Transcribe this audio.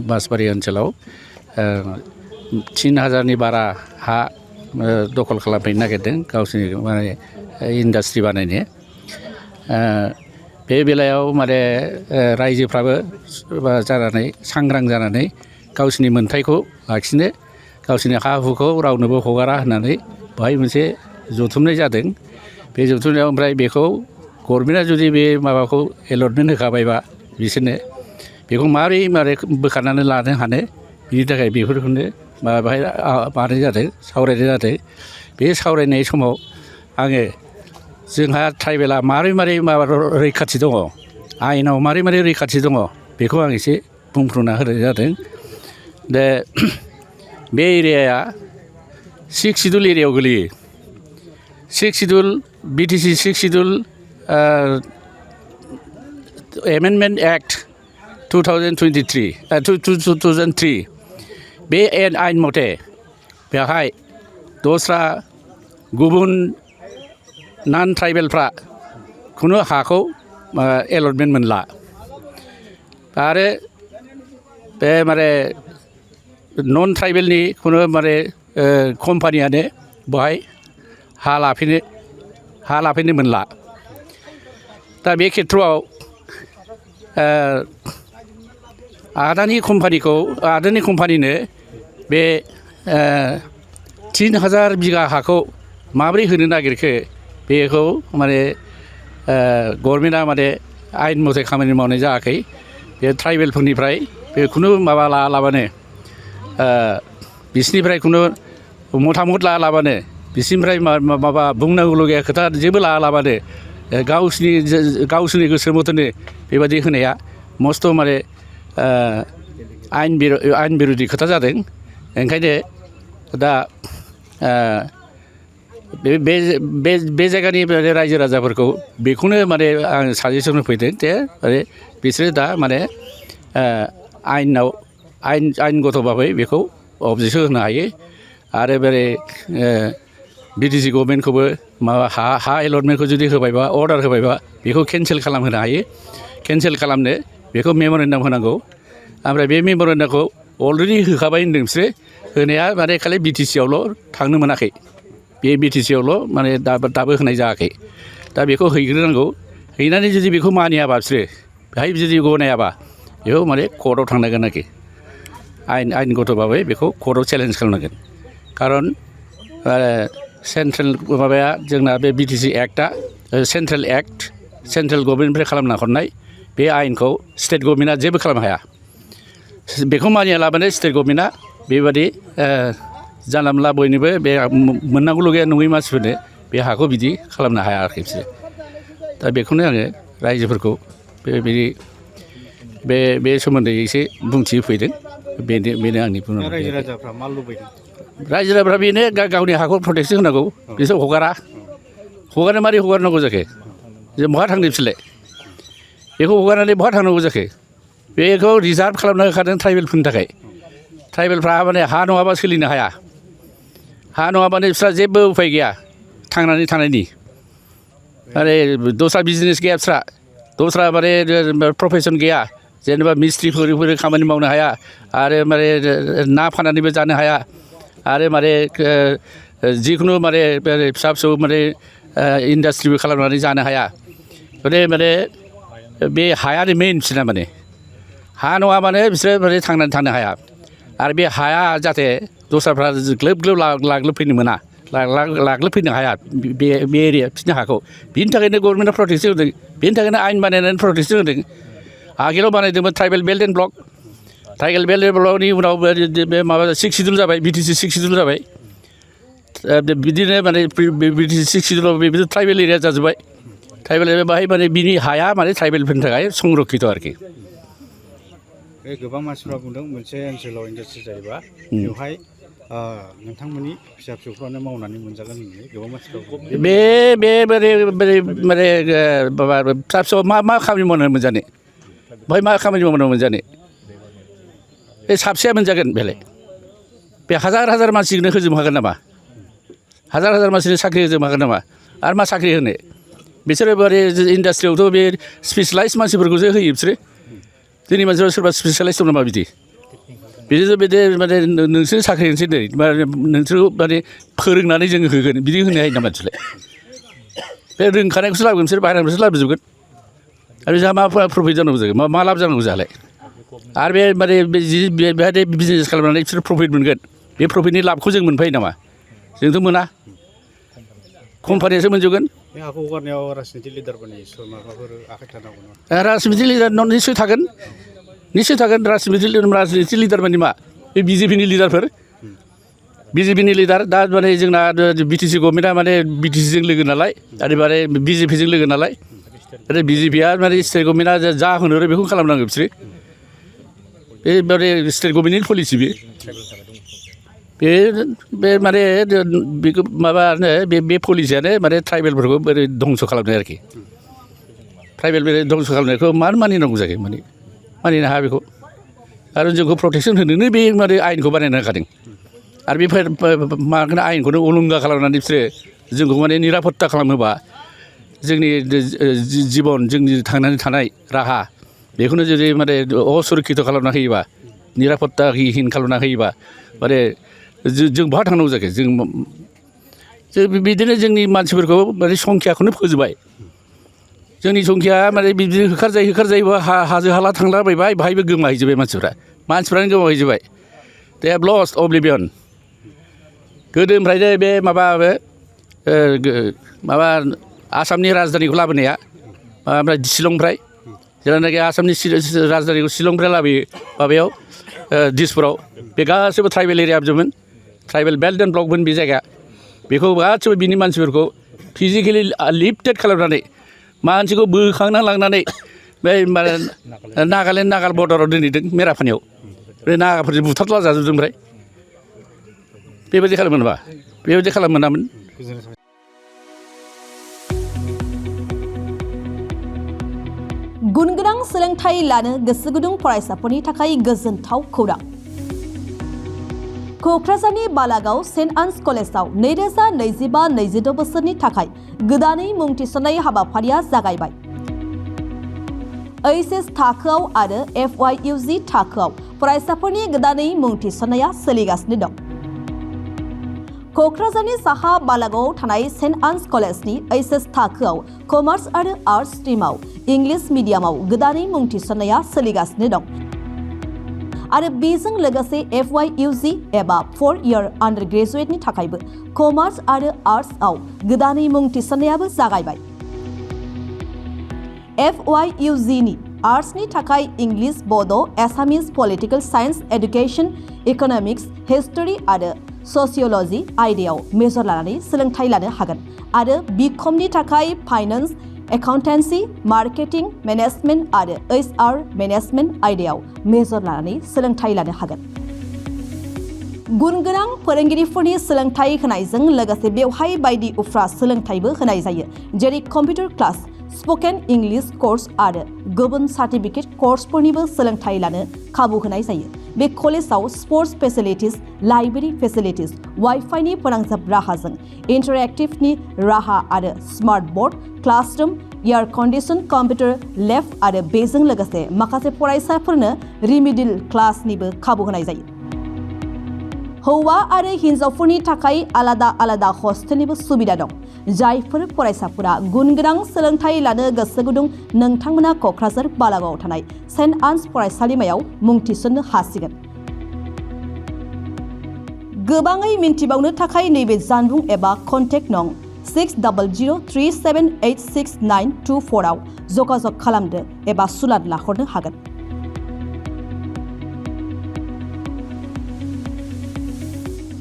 बासबारि ओनसोलाव 3000नि बारा हा दखल खालामफैनो नागिरदों गावसोरनि माने इन्डास्ट्रि बानायनो बे बेलायाव माने रायजोफ्राबो जानानै सांग्रां जानानै गावसोरनि मोन्थायखौ लाखिनो गावसोरनि हा हुखौ रावनोबो हगारा होननानै बेवहाय मोनसे जथुमनाय जादों बे जथुमनायाव ओमफ्राय बेखौ गभर्नमेन्टआ जुदि बे माबाखौ एलटमेन्ट होखाबायबा बिसोरनो बेखौ मारै बोखारनानै लानो हानो बिनि थाखाय बेफोरखौनो बाहाय माबानाय जादों सावरायनाय जादों बे सावरायनाय समाव आङो जोंहा ट्राइबेला मारै माबा रैखाथि दङ आयेनाव मारै रैखाथि दङ बेखौ आं एसे बुंफ्रुना होनाय जादों दा बे एरियाया 6 सिडुल एरियायाव गोलैयो 6 schedule BTC 6 schedule amendment act 2003 बे आयेन मथे बेवहाय दस्रा गुबुन नन ट्राइबेलफ्रा खुनु हाखौ एलटमेन्ट मोनला आरो बे माने नन ट्राइबेलनि खुनु माने कम्पानियानो बेवहाय हा लाफैनो मोनला दा बे खेथ्रआव आदानि कम्पानिनो बे 3000 बिगा हाखौ माबोरै होनो नागिरखो बेखौ माने गभर्नमेन्टआ माने आयेन मथे खामानि मावनाय जायाखै बे ट्राइबेलफोरनिफ्राय बे खुनु माबा लायालाबानो बिसिनिफ्राय खुनु मतामत लायालाबानो बिसिनिफ्राय माबा बुंनांगौलगिया खोथा जेबो लायालाबानो गावसोरनि गोसो मथेनो बेबायदि होनाया मस्थ' माने आयेन बिरोधि खोथा जादों ओंखायनो दा बे जायगानि रायजो राजाफोरखौ बेखौनो माने आं साजेसन होफैदों जे माने बिसोरो दा माने आयेनगत भाबै बेखौ अबजेक्सन होनो हायो आरो बे बिटिसि गभर्नमेन्टखौबो माबा हा एलटमेन्टखौ जुदि होबायबा अर्डार होबायबा बेखौ केन्सेल खालामहोनो हायो केन्सेल खालामनो बेखौ मेम'रेन्डाम होनांगौ ओमफ्राय बे मेम'रेन्डामखौ अलरेडि होखाबाय होनदों बिसोरो होनाया माने खालि बिटिसिआवल' थांनो मोनाखै बे बिटिसिआवल' माने दाबो होनाय जायाखै दा बेखौ हैग्रोनांगौ हैनानै जुदि बेखौ मानियाबा बिसोरो बेहाय जुदि गनायाबा बेखौ माने कर्टआव थांनांगोन आरोखि आयेनगत भाबै बेखौ कर्टआव चेलेन्ज खालामनांगोन खारन सेन्ट्रेल माबाया जोंना बे बिटिसि एक्टआ सेन्ट्रेल एक्ट सेन्ट्रेल गभर्नमेन्टनिफ्राय खालामना हरनाय बे आयेनखौ स्टेट गभर्नमेन्टआ जेबो खालामनो हाया बेखौ मानियालाबानो स्टेट गभर्नमेन्टआ बेबादि जानला मोनला बयनोबो बे मोननांगौलगिया नङै मानसिफोरनो बे हाखौ बिदि खालामनो हाया आरोखि बिसोरो दा बेखौनो आङो रायजोफोरखौ बे सोमोन्दै एसे बुंथि होफैदों बेनो आंनि बुंनांगौ रायजो राजाफ्रा मा लुबैदों रायजो राजाफ्रा बेनो गावनि हाखौ प्रटेक्सन होनांगौ बिसोर हगारनो मारै हगारनांगौ जाखो जे बहा थांनो बिसोरलाय बेखौ हगारनानै बहा थांनांगौ जाखो बेखौ रिजार्भ खालामना होखादों ट्राइबेलफोरनि थाखाय ट्राइबेलफ्रा माने हा नङाबा सोलिनो हाया हा नङाबानो बिस्रा जेबो उफाय गैया थांनानै थानायनि आरो दस्रा बिजनेस गैया बिस्रा दस्रा माने प्रफेसन गैया जेनेबा मिस्ट्रिफोर खामानि मावनो हाया आरो माने ना फाननानैबो जानो हाया आरो माने जिखुनु माने फिसा फिसौ माने इन्डास्ट्रिबो खालामनानै जानो हाया माने बे हायानो मेइन बिसोरना माने हा नङाबानो बिसोरो माने थांनानै थानो हाया आरो बे हाया जाहाथे दस्राफ्रा ग्लोब लाग्लोबफैनो मोना लाग्लोबफैनो हाया बे एरिया बिसोरनि हाखौ बिनि थाखायनो गभर्नमेन्टआ प्रटेक्सन होदों बिनि थाखायनो आयेन बानायनानै प्रटेक्सन होदों आगोलाव बानायदोंमोन tribal belt and block tribal belt and ब्लकनि उनाव बे माबा 6 सिडुल जाबाय बिटिसि 6 सिडुल जाबाय बिदिनो माने बिटिसि 6 सिडुलाव बेबो ट्राइबेल एरिया जाजोब्बाय ट्राइबेल एरिया बाहाय माने बिनि हाया माने ट्राइबेलफोरनि थाखाय संरक्षित आरोखि बे गोबां मानसिफ्रा बुंदों मोनसे ओनसोलाव इन्डास्ट्रि जायोबा बेवहाय नोंथांमोननि फिसा फिसौफ्रानो मावनानै मोनजागोन होननानै गोबां मानसिफ्रा बे माने माबा फिसा फिसौ मा खामानि मावनानै मोनजानो बेवहाय मा खामानि मावनानै मोनजानो बे साबसेया मोनजागोन बेलाय बे हाजार मानसिनो होजोबनो हागोन नामा हाजार मानसिनो साख्रि होजोबनो हागोन नामा आरो मा साख्रि होनो बिसोरो बोरै इन्डास्ट्रियावथ' बे स्पेसियेलाइज मानसिफोरखौसो होयो बिसोरो जोंनि मानसिफ्रा सोरबा स्पेसियेलाइज दं नामा बिदि बिदिनो बिदि माने नोंसोर साख्रि होनोसै नै नोंसोरखौ माने फोरोंनानै जोङो होगोन बिदि होनो हायो नामा मानसिलाय बे रोंखानायखौसो लाबोगोन बिसोर बाहेरानिफ्रायसो लाबोजोबगोन आरो जोंहा मा प्रफिट जानांगौ जागोन मा लाब जानांगौ जोंहालाय आरो बे माने बेहाय बिजनेस खालामनानै बिसोर प्रफिट मोनगोन बे प्रफिटनि लाबखौ जों मोनफायो नामा जोंथ' मोना कम्पानियासो मोनजोबगोन बे हाखौ हगारनायाव राजनिति लिडारफोरनि माबाफोर आखाइ थानांगौ नामा राजनिति लिडार निस्सय थागोन राजनिति लिडार माने मा बे बिजेपिनि लिडारफोर बिजेपिनि लिडार दा माने जोंना बिटिसि गभर्नमेन्टआ माने बिटिसिजों लोगो नालाय आरो माने बिजेपिजों लोगो नालाय आरो बिजेपिया माने स्टेट गभर्नमेन्टआ जा होनो बेखौ खालामनांगौ बिसोरो बे माने स्टेट गभर्नमेन्टनि पलिसि बे माने बेखौ माबानो बे पलिसियानो माने ट्राइबेलफोरखौ बोरै धंस' खालामनाय आरोखि ट्राइबेल धंस' खालामनायखौ मानो मानिनांगौ जाखो मानिनो हाया बेखौ आरो जोंखौ प्रटेकसन होनोनो बे माने आयेनखौ बानायना होखादों आरो बे माबाखौनो आयेनखौनो उलुंगा खालामनानै बिसोरो जोंखौ माने निरापत्ता खालामोबा जोंनि जिबन जोंनि थांनानै थानाय राहा बेखौनो जुदि माने असुरक्षित खालामना होयोबा निरापत्ताहीन खालामना होयोबा माने जों बहा थांनांगौ जाखो जों बिदिनो जोंनि मानसिफोरखौ माने संख्याखौनो फोजोबबाय जोंनि संख्या माने बिदिनो होखारजायोबा हाजो हाला थांलाबायबाय बाहायबो गोमाहैजोब्बाय मानसिफ्रानो गोमाहैजोब्बाय दे हेभ लस्ट अब्लिभियन गोदोनिफ्रायनो बे माबा आसामनि राजधानिखौ लाबोनाया ओमफ्राय शिलंनिफ्राय जेब्लानाखि आसामनि राजधानिखौ शिलंनिफ्राय लाबोयो माबायाव दिसपुराव बे गासैबो ट्राइबेल एरियाजोबमोन ट्राइबेल बेल्ट एन्ड ब्लकमोन बे जायगाया बेखौ गासैबो बिनि मानसिफोरखौ फिजिकेलि लिफ्टेड खालामनानै मानसिखौ बोखांना लांनानै बै नागालेण्ड नागाल बर्डाराव दोनहैदों मेरापानियाव बे नागाफोरजों बुथारला जाजोबदों ओमफ्राय बेबायदि खालामोनबा बेबायदि खालामोनामोन गुनगोनां सोलोंथाइ लानो गोसो गुदुं फरायसाफोरनि थाखाय गोजोनथाव खौरां क'क्राझारनि बालागाव सेन्ट आन्स कलेजाव 2025-26 बोसोरनि थाखाय गोदानै मुं थिसननाय हाबाफारिया जागायबाय एचएस थाखोआव आरो FYUG थाखोआव फरायसाफोरनि गोदानै मुं थिसननाया सोलिगासिनो दं क'क्राझारनि साहा बालागावआव थानाय सेन्ट आन्स कलेजनि एचएस थाखोआव कमार्स आरो आर्ट्स स्ट्रिमाव इंलिश मिडियामाव गोदानै मुं थिसननाया सोलिगासिनो दं आरो बेजों लोगोसे FYUG एबा 4-year आन्डार ग्रेजुएटनि थाखायबो कमार्स आरो आर्ट्सआव गोदानै मुं थिसननायाबो जागायबाय FYUG नि आर्ट्सनि थाखाय English Bodo' Assamese political science education economics history आरो ससिय'लजि आयदायाव मेजर लानानै सोलोंथाइ लानो हागोन आरो बिकमनि थाखाय फाइनान्स एकाउन्टेन्सि मार्केटिं मेनेजमेन्ट आरो HR मेनेजमेन्ट आयदायाव मेजर लानानै सोलोंथाइ लानो हागोन गुनगोनां फोरोंगिरिफोरनि सोलोंथाइ होनायजों लोगोसे बेवहाय बायदि उफ्रा सोलोंथाइबो होनाय जायो जेरै computer class spoken English course आरो गुबुन सार्टिफिकेट कर्सफोरनिबो सोलोंथाइ लानो खाबु होनाय जायो बे कलेजाव स्पर्ट्स फेसिलिटिज लाइब्रेरी फेसिलिटिज वाइफाइनि फोनांजाब राहाजों इन्टारेक्टिभनि राहा आरो smart board classroom air condition computer lab आरो बेजों लोगोसे माखासे फरायसाफोरनो रिमिडियल क्लासनिबो खाबु होनाय जायो हौवा आरो हिन्जावफोरनि थाखाय आलादा आलादा हस्टेलनिबो सुबिदा दं जायफोर फरायसाफोरा गुनगोनां सोलोंथाइ लानो गोसो गुदुं नोंथांमोना क'क्राझार बालागावआव थानाय सेन्ट आन्स फरायसालिमायाव मुं थिसननो हासिगोन गोबाङै मिन्थिबावनो थाखाय नैबे जानबुं एबा कन्टेक्ट नं 6003786924 आव जगाजग खालामदो एबा सुलाद लाहरनो हागोन